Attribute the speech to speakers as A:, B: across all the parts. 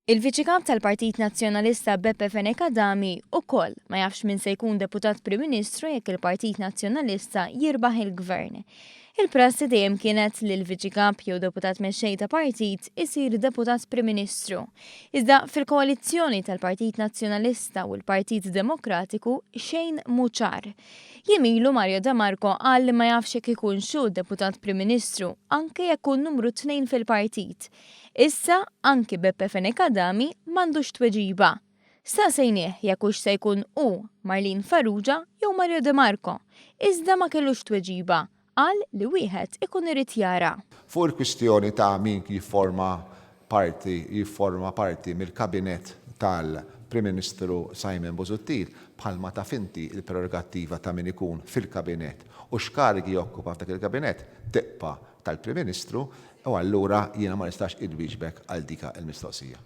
A: Il-Viċi Kap tal-Partit Nazzjonalista Beppe Fenech Adami ukoll ma jafx min se jkun Deputat Prim Ministru jekk il-Partit Nazzjonalista jirbaħ il-Gvern. Il-prassi dejjem kienet li l-Viċi Kap jew Deputat Mexxej ta' partit isir Deputat Prim Ministru. Iżda fil-koalizzjoni tal-Partit Nazzjonalista u l-Partit Demokratiku xejn mhu ċar. Jiem ilu Mario De Marco qal li ma jafx jekk ikunx hu Deputat Prim Ministru anke jekk hu n-numru tnejn fil-partit. Issa anki Beppe Fenech Adami m'għandux tweġiba. Staqsejnieh jekk hux se jkun hu, Marlene Farrugia jew Mario De Marco, iżda ma kellux tweġiba, qal li wieħed ikun irid jara.
B: Fuq il-kwistjoni ta' min jifforma parti jifforma parti mill-Kabinett tal-Prim Ministru Simon Busuttil, bħalma taf inti l-prerogattiva ta' min ikun fil-Kabinett u x'karigi jokkupa f'dak il-Kabinett tibqa' tal-Prim Ministru u allura jiena ma nistax inwieġbek għal dika l-mistoqsija.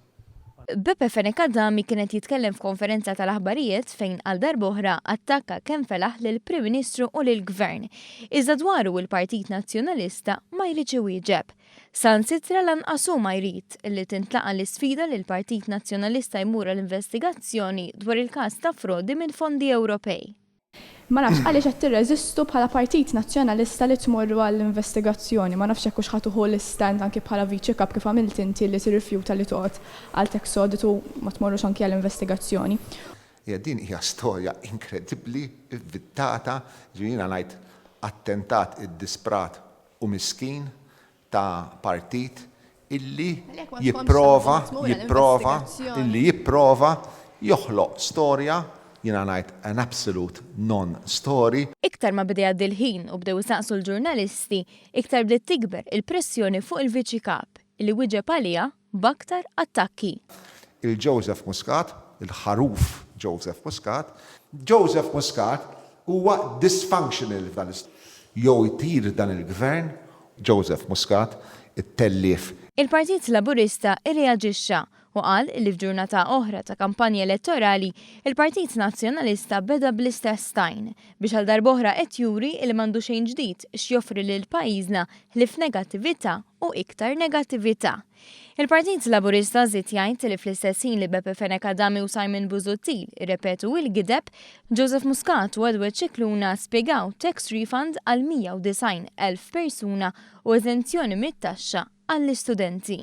A: Beppe Fenech Adami kien qed jitkellem f'konferenza tal-aħbarijiet fejn għal darb'oħra attakka kemm felaħ lill-Prim Ministru u lill-Gvern. Iżda dwaru il-Partit Nazzjonalista ma jridx iwieġeb. Saħansitra lanqas hu ma jrid li tintlaqa' l-isfida li l-Partit Nazzjonalista jmur għal investigazzjoni dwar il-każ ta' frodi minn fondi Ewropej.
C: Ma nafx għaliex qed tirreżistu bħala Partit Nazzjonalista li tmorru għall-investigazzjoni. Ma nafx jekk hux ħa tuħu l-istand anki bħala Viċi Kap kif għamilt inti li tirrifjuta li toqgħod għal tax audit u ma tmorrux anki għall-investigazzjoni.
B: Hija din hija storja inkredibbli, ivvittata, jiġifieri jiena ngħid attentat iddisprat u miskin ta' partit illi jipprova, jipprova, illi jipprova joħloq storja, jiena ngħid an absolute non-story.
A: Iktar ma beda jgħaddi l-ħin u bdew isaqsu l-ġurnalisti, iktar bdiet tikber il-pressjoni fuq il-Viċi Kap, illi wieġeb għaliha b'aktar attakki.
B: Il-Joseph Muscat, il-ħaruf Joseph Muscat, Joseph Muscat huwa dysfunctional f'dan l Jew jtir dan il-Gvern, Joseph Muscat, it-tellief.
A: Il-Partit Laburista irreaġixxa u qal li f'ġurnata oħra ta' kampanja elettorali, il-Partit Nazzjonalista beda bl-istess tajn, biex għal darb'oħra qed juri li m'għandu xejn ġdid x'joffri lil pajjiżna ħlief negattività u iktar negattività. Il-Partit Laburista żied jgħid li fl-istess ħin li Beppe Fenech Adami u Simon Busuttil irrepetu il-gideb, Joseph Muscat u Edward Scicluna spjegaw tax refund għal 190,000 persuna u eżenzjoni mit-taxxa għall-istudenti.